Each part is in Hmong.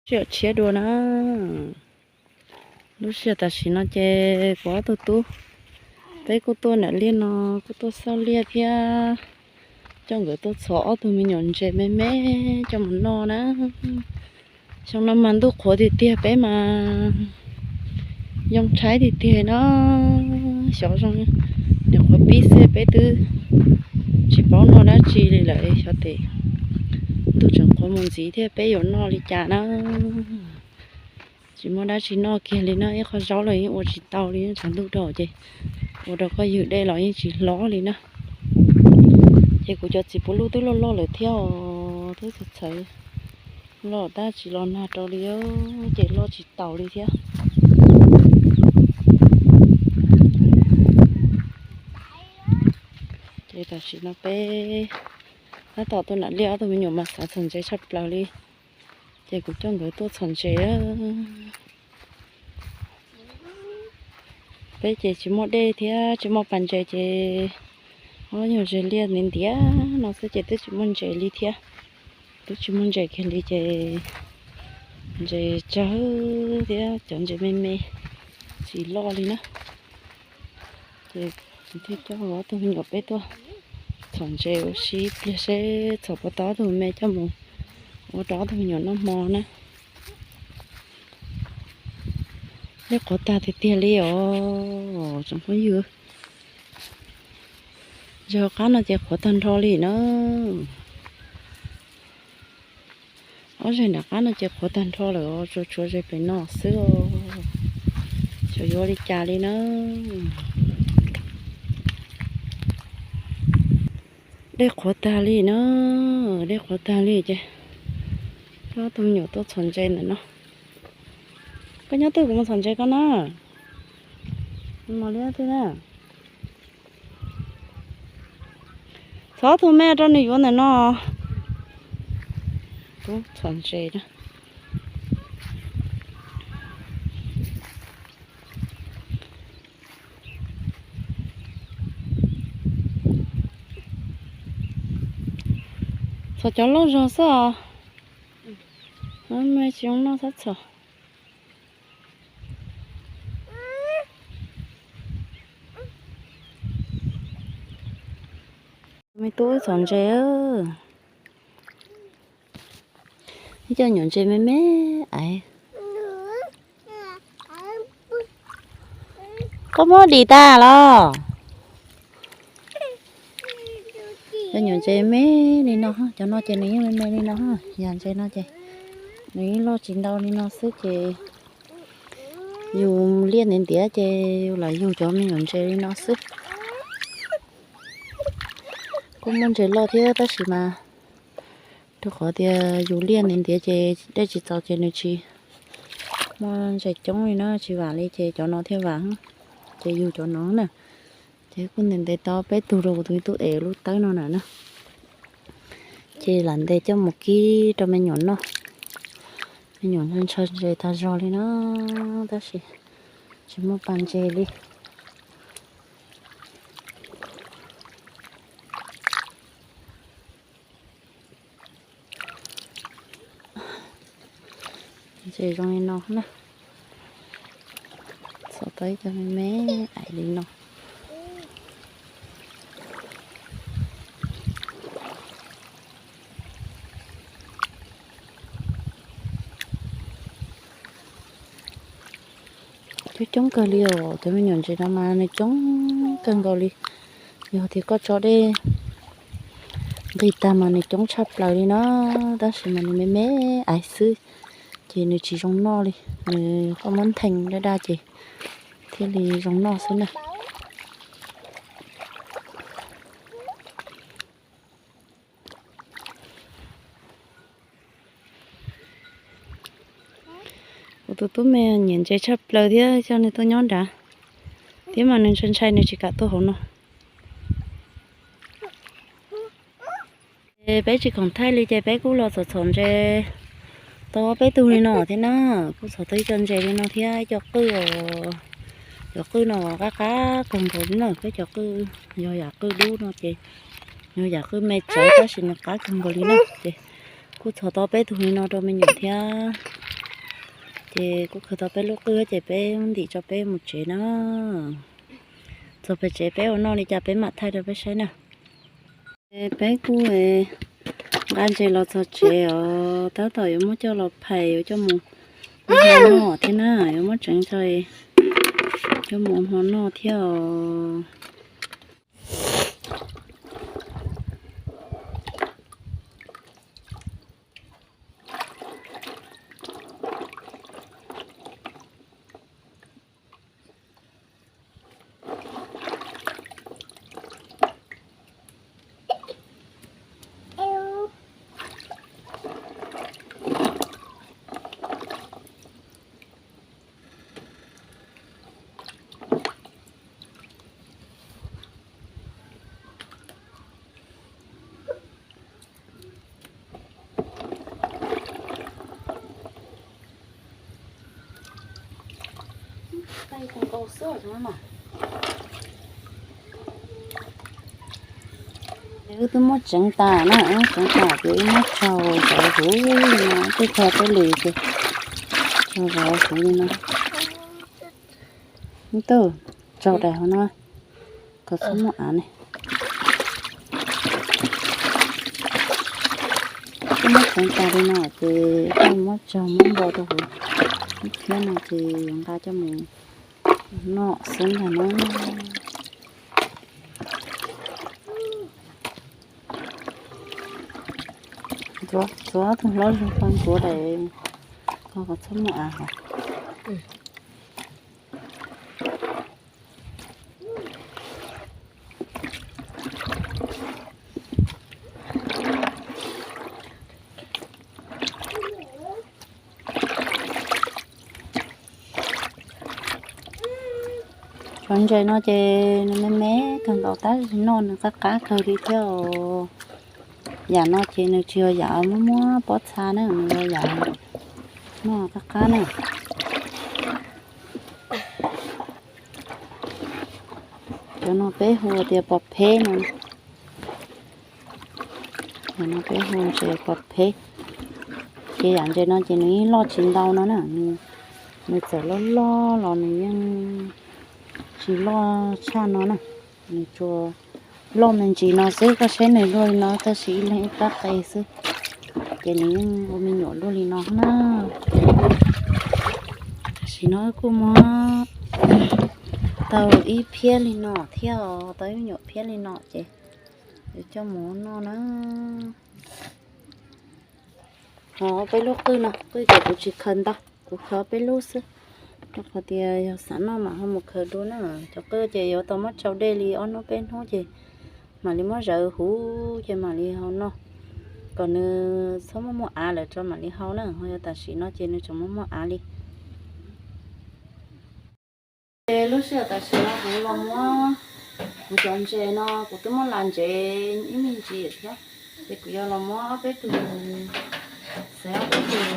Sij hawm tshiab dua na. Lub sij hawm tam sim no ces kuv ob tug tub, peb kuj tuaj nram liaj no, kuj tuaj xauj liaj thiab coj nkawd tuaj txhom ob tug me nyuam ntses me me coj mus noj na. Xyoo no mas ntuj qhuav tiag tiag, peb mas yoo tshaib tiag tiag no. Xyov zoo, nws qhuav pib xwb peb twb tsis paub noj dab tsi li lawm, xyov tes ntuj tseem qhuav mus ntxiv thiab peb yuav noj li cas na. Tsis muaj dab tsi noj kiag li na, ib qho zaub los yeej ua tsis tau li, tshav ntuj rau ces ua rau koj ywg dej los yeej tsis hlob li na. Ces kuv cov txiv puv luj twb loj loj lawm thiab os, twb txhawv txhawv loj tab tsis los nag rau li, ces loj tsis taus li thiab. Ces tam sim no peb tab tom tuaj nram liaj, ob tug me nyuam mas xav txhom ntses tshaj plaws li, ces kuv coj nkawd tuaj txhom ntses. Peb ces tsis muaj dej thiab tsis muaj pas ntses ces ob nyuag ze liaj ntiav ntiav no xwb ces twb tsis muaj ntses li thiab. Twb tsis muaj ntses kiag li ces ntses tsawg thiab cov ntses me me tsis loj li na. Ces kuv thiaj coj ob tug me nyuam peb tuaj txhom ntses ua si ib pliag seb txhom puas tau ob tug me coj mus ua rau ob tug me nyuam noj hmo na. Dej qhuav tag tiag tiag li os tsoom phooj ywg. Zaum qab no ces qhuav tag nrho li na. Ob zaug nram qab no ces qhuav tag nrho lawm os, tsuas tshuav ze pem no xwb os. Xyov yuav li cas li na. Dej qhuav tag li na, dej qhuav tag li ces coj ob tug me nyuam tuaj txhom ntses ntawm no. Koj nyob twg kuv mus txhom ntses koj na. Mos liab twg na. Txhom ob tug me rau nws yuav ntawm no. Tub txhom ntses na. Txhom cov loj zog xwb os. Me tsis zoo noj xab txhom. Me tub wb txhom ntses. Ib co nyuam ntses me me aiv. Koj muab dim tas los? Cov nyuam ntses me li no, cov no ces nws yeej me me li no, yam ntses no ces nws yeej loj tsis ntau li no xwb ces yus liaj ntiav ntiav ces yus lam yug cov me nyuam ntses li no xwb. Kuj muaj ntses loj thiab tab sis mas rau qhov tias yus liaj ntiav ntiav ces dej tsis txaus ces nws tsis muaj ntses coob li na, tsis vam li ces cov no thiaj vam, ces yug cov no na. Ces kuj ntes ntes tau peb tug rau kuv tus me tub ev lub tawb no na na. Ces lam ntes coj mus kib rau me nyuam noj. Me nyuam ntshaw ntses tag zog li na, tab sis tsis muaj pas ntses li. Ntses zoo li no na. Txhom tau ib co me me aiv li no. Coob coob kawg li os, cov me nyuam ntses no mas nws coob kawg nkaus li. Yog tias koj tso dej nqis tag mas nws coob tshaj plaws li na, tab sis mas nws me me aiv xwb, ces nws tsis zoo noj li. Nws koj muab ntheej daj daj ces thiaj li zoo noj xwb na. Kuv tus tub me nyiam ntses tshaj plaws thiab coj nws tuaj nyob nrad, thiab mas nws ntshai ntshai nws tsis kam tuaj hauv no. Ces peb tsis khoom thaij li ces peb kuj los txhom txhom ntses tau peb tug li no thiab na. Kuj txhom tau ib co ntses li no thiab ib co qwj os. Cov qwj no qab qab kawg nkaus li na, peb cov qwj yog yam qwj dub no ces yog yam qwj me tsawv tab sis nws qab kawg nkaus li na. Ces kuj txhom tau peb tug li no rau me nyuam thiab. Ces kuv khaws tau peb lub qwj ces peb ntim tso peb mus tsev na. Txog pem tsev peb ua noj li cas peb mam thaij rau peb saib na. Peb kuj nqa ntses los txog tsev os, tab tom yuav muab coj los phais yuav coj mus hmo noj thiab na, yuav muab tseev tso coj mus hmo noj thiab os. Wb twb muab tseev tas na, tseev tas ces wb muab tsaug zov huv li no, tej tag tej lwm ces tsaug zov huv li no. Tub, tsaug daim hauv no, kom txhob muaj av ne. Twb muab tseev tas li no ces muab tsaug muab npo rau huv thiab no ces yuav nqa coj mus noj xwb ntag na. Txuav tug hlob zog ko nkuav daim ko kom txhob muaj av hos. Cov ntses no ces nws me me kawg nkaus tab sis noj nws qab qab kawg li thiab os. Yam no ces nws tsis yog yam muab muab pob txha na, nws yog yam noj qab qab na. Cov no peb hu tias pos pheb no. Yam no peb hu ntses pos pheb. Ces yam ntses no ces nws yeej loj tsis ntau no na, nws txawm loj loj los nws yeej tsis loj tshaj no na. Nws tsuas loj me ntsis no xwb, koj saib nws luaj li no tab sis ib leeg ib plab qe xwb, ces nws yeej ua me nyuam luaj li no na. Tam sim no wb kuj muab tau ib phiab li no thiab os, tau ib me nyuam phiab li no ces yuav coj mus noj na. Ho peb lub qwj no, qwj ces kuv tsis khaws ntau, kuv khaws peb lub xwb, rau qhov tias yog xav noj mam ho mus khaws dua na. Cov qwj ces yuav tau muab tsau dej li ob hnub peb hnub ces mam li muab zawv huv ces mam li ho noj. Kom nws txhob muaj muaj av lawm tso mam li hau na, ho yog tam sim no ces nws tseem muaj muaj av li. Ces lub sij hawm tam sim no kuv los muab kuv cov ntses no, kuv twb muab las ntsev ib me ntsis thiab, ces kuv yuav los muab ob peb tug, xav ob peb tug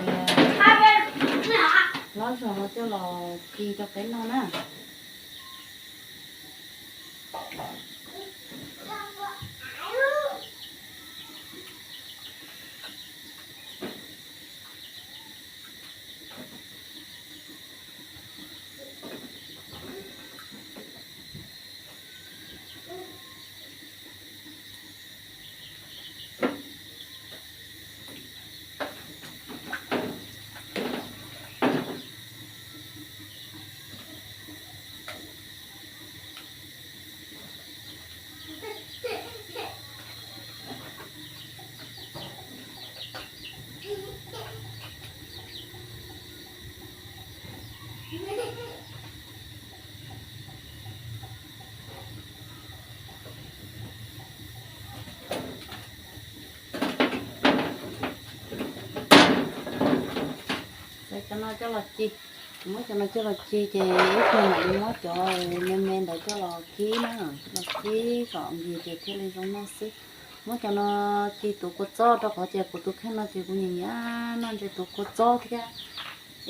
hlob zog no coj los ci rau peb noj na. Cov no coj los ci, muab cov no coj los ci ces ib pliag mam li muab cov me me ntawd coj los kib na, coj los kib kom nkig ces thiaj li zoo noj xwb. Muab cov no ci tuav kua txob rau qhov tias kuv tus kheej no ces kuv nyiam nyiam noj ntses tuav kua txob thiab.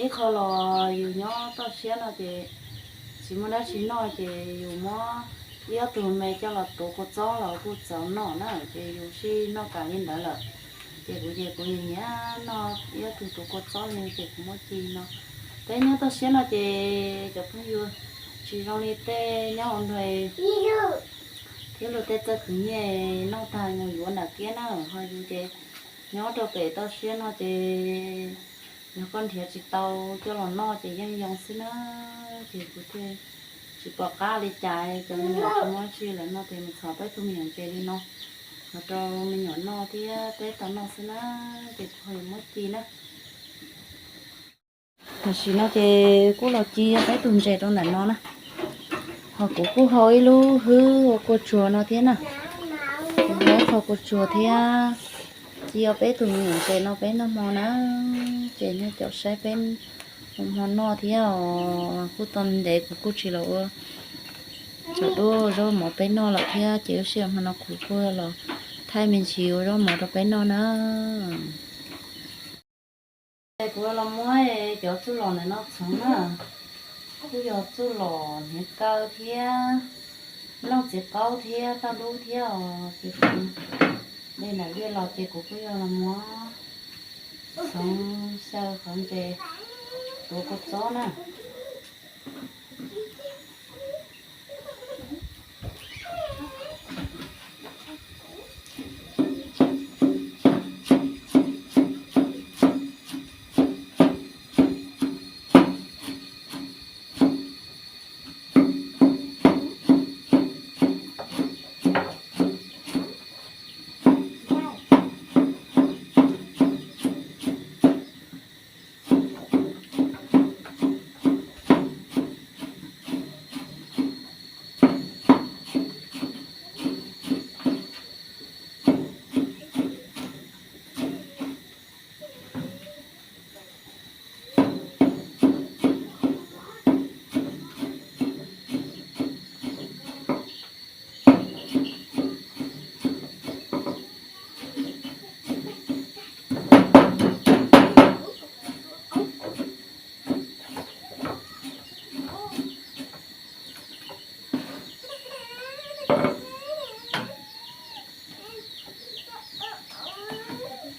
Ib qho los yus nyob toj siab no ces tsis muaj dab tsi noj ces yus muab ib ob tug me coj los tuav kua txob los kuj txaus noj na, ces yus sij noj kam li ntawd lawm. Ces kuv ces kuv nyiam nyiam noj ib ob tug tuav kua txob li ces kuv muab ci no Peb nyob toj siab no ces cov phooj ywg, tsis zoo li tej nyob ua nrog thiab luag tej txawj khwv nyiaj noj tag mus yuav nram kiab na, ho yus ces nyob rau pem toj siab no ces yog koj nrhiav tsis tau coj los noj ces yeej yoo xwb na. Ces kuv thiaj tsis pom qab li cas, cov me nyuam tsis muaj dab tsi lawm no ces mus txhom peb tug me nyuam ntses li no los rau me nyuam noj thiab peb tau noj xwb na. Ces kuv ho yuav muab ci na. Tam sim no ces kuj los ci peb tug ntses rau ntawm no na. Ho kuv kuj hau ib lub hwb ua kua tsuag no thiab na. Kuv hau ib qho kua tsuag thiab ci ua peb tug me nyuam ntses no peb noj hmo na. Ces nej caum saib peb ua hmo noj thiab os. Kuj tau ntev kuv kuj tsis los ua tsov duab zaub mov peb noj lawm thiab ces lub sij hawm hmo no kuv kuj los thaij me ntsis ua zaub mov rau peb noj na. Ces kuv los muab cov txuj lom ntawm no txhoov na, kuj yog txuj lom hniav kaw thiab nplooj txiv qaub thiab tauj dub thiab os. Ces kuv de nram liaj los ces kuv kuj yog los muab txhoov xyaw qhov ntses tuav kua txob na.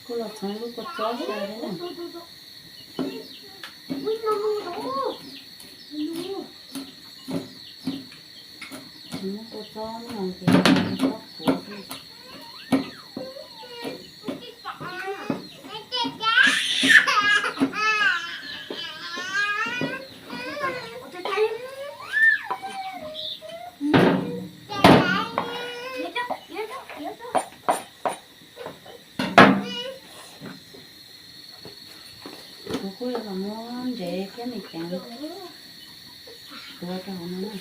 Kuj los txhoov lub kua txob xyaw thiab na. Tsis muab kua txob no ces kua txob qhuav xwb. Kuv kuj yuav los muab ntsev thiab me ceev tuav rau hauv no na.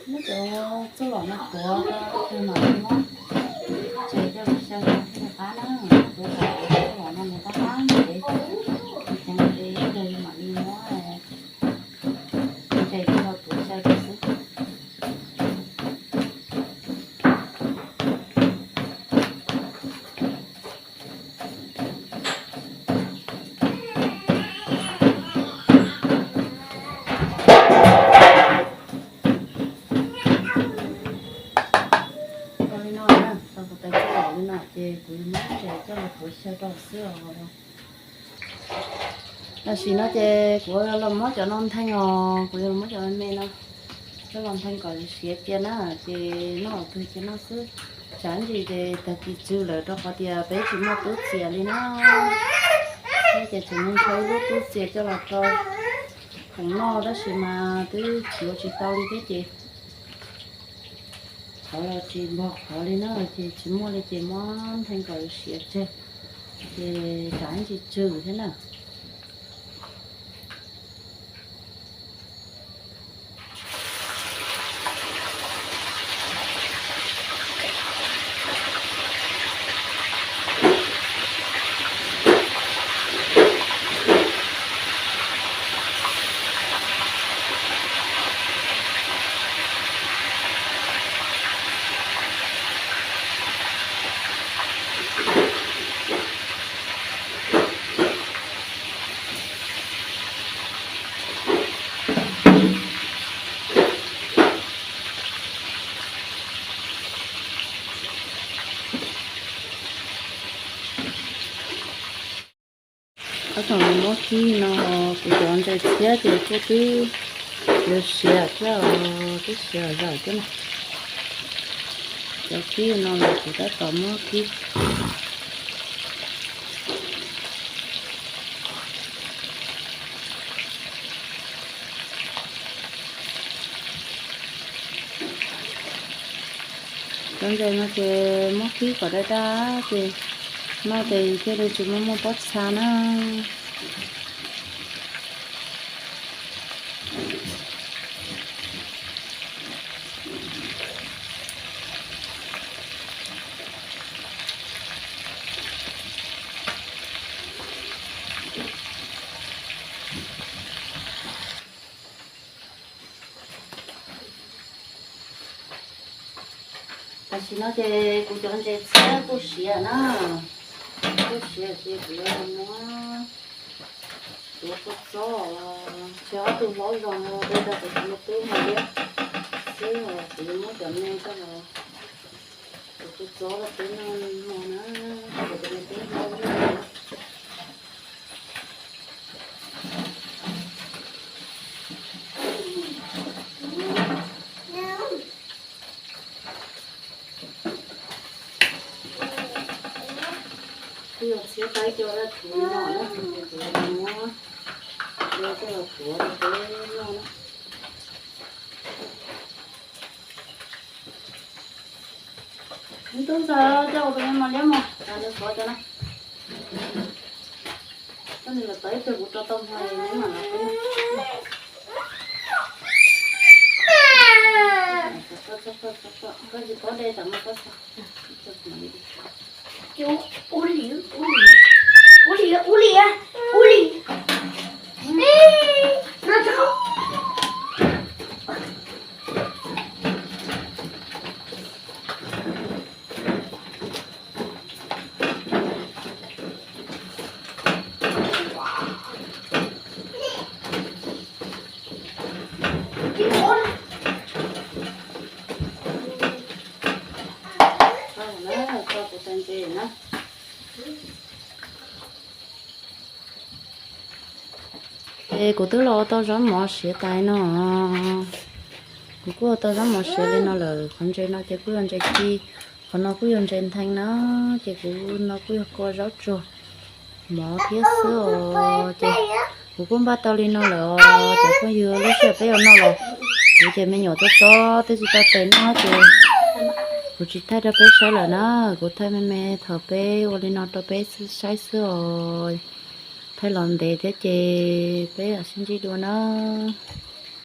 Muab cov txuj lom no tuav rau ces mam li muab ntses coj los xyaw rau thiaj li qab na. Tuav cov txuj lom no mus qab qab ntsev, ceev ntsev ces mam li muab ntses coj los tuav xyaw rau xwb. Ua li no na, tau kuv tais txuj lom li no ces kuv yuav muab ntses coj los tuav xyaw rau xwb os. Tam sim no ces kuv los muab cov no ntheej os, kuv yuav los muab cov me me no coj los ntheej kom siav cia na, ces noj twg cia noj xwb. Tsam ntsis ces tag kis tsw lawm rau qhov tias peb tsis muaj tub txias li na. Ces tseem ntshaw ib lub tub txias coj los rau khoom noj tab sis mas twb yuav tsis tau li thiab ces qhov los tsis npog qhov li na, ces tsis muaj li ces muab ntheej kom siav tsawg, ces tsam ntsis tsw thiab na. Tab tom muab kib no, kuv cov ntses txhiab ces kuj twb yuav siav thiab, twb siav zam thiab na. Cov kib no los kuv tab tom muab kib. Cov ntses no ces muab kib kom daj daj ces noj ces thiaj li tsis muaj muaj pob txha na. Tam sim no ces kuv cov ntses txhiab kuj siav na, kuj siav ces kuv yuav muab tuav kua txob, tseg ob tug hlob zog no rau kuv tus me tub no thiab xwb, kuv yuav muab cov me coj los tuav kua txob rau peb noj no na, kuv tus me tub hlob. Kuv yuav txhiab tau ib co dab tsuv no na, kuv yuav muab coj los tuav rau peb noj na. Neb tub ntxawg coj ua tus me mos liab mog, nws qhuav cov na. Koj nws los tau ib pliag kuv rau tau hmo neb mam los peb. Koj tsis paub de tam no koj xav. Ua li, ua li, ua li, ua li. Es kuv twb los ua tau zaub mov siav tas no. Kuv kuj ua tau zaub mov siav li no lawm. Qhov ntses no ces kuj yog ntses ci, qhov no kuj yog ntses nthee na. Ces kuv no kuj yog kua zaub tsuag mov thiab xwb os. Ces kuv kuj npaj tau li no lawm os. Cov phooj ywg, lub sij hawm peb yuav noj los kuv ces me nyuam txob txob twb tsis tau tes noj ces kuv tsis thaij rau peb saib lawm na. Kuv thaij me me thaum peb ua li no rau peb saib xwb os. Thaij los ntev thiab ces peb sib ntsib dua nawb.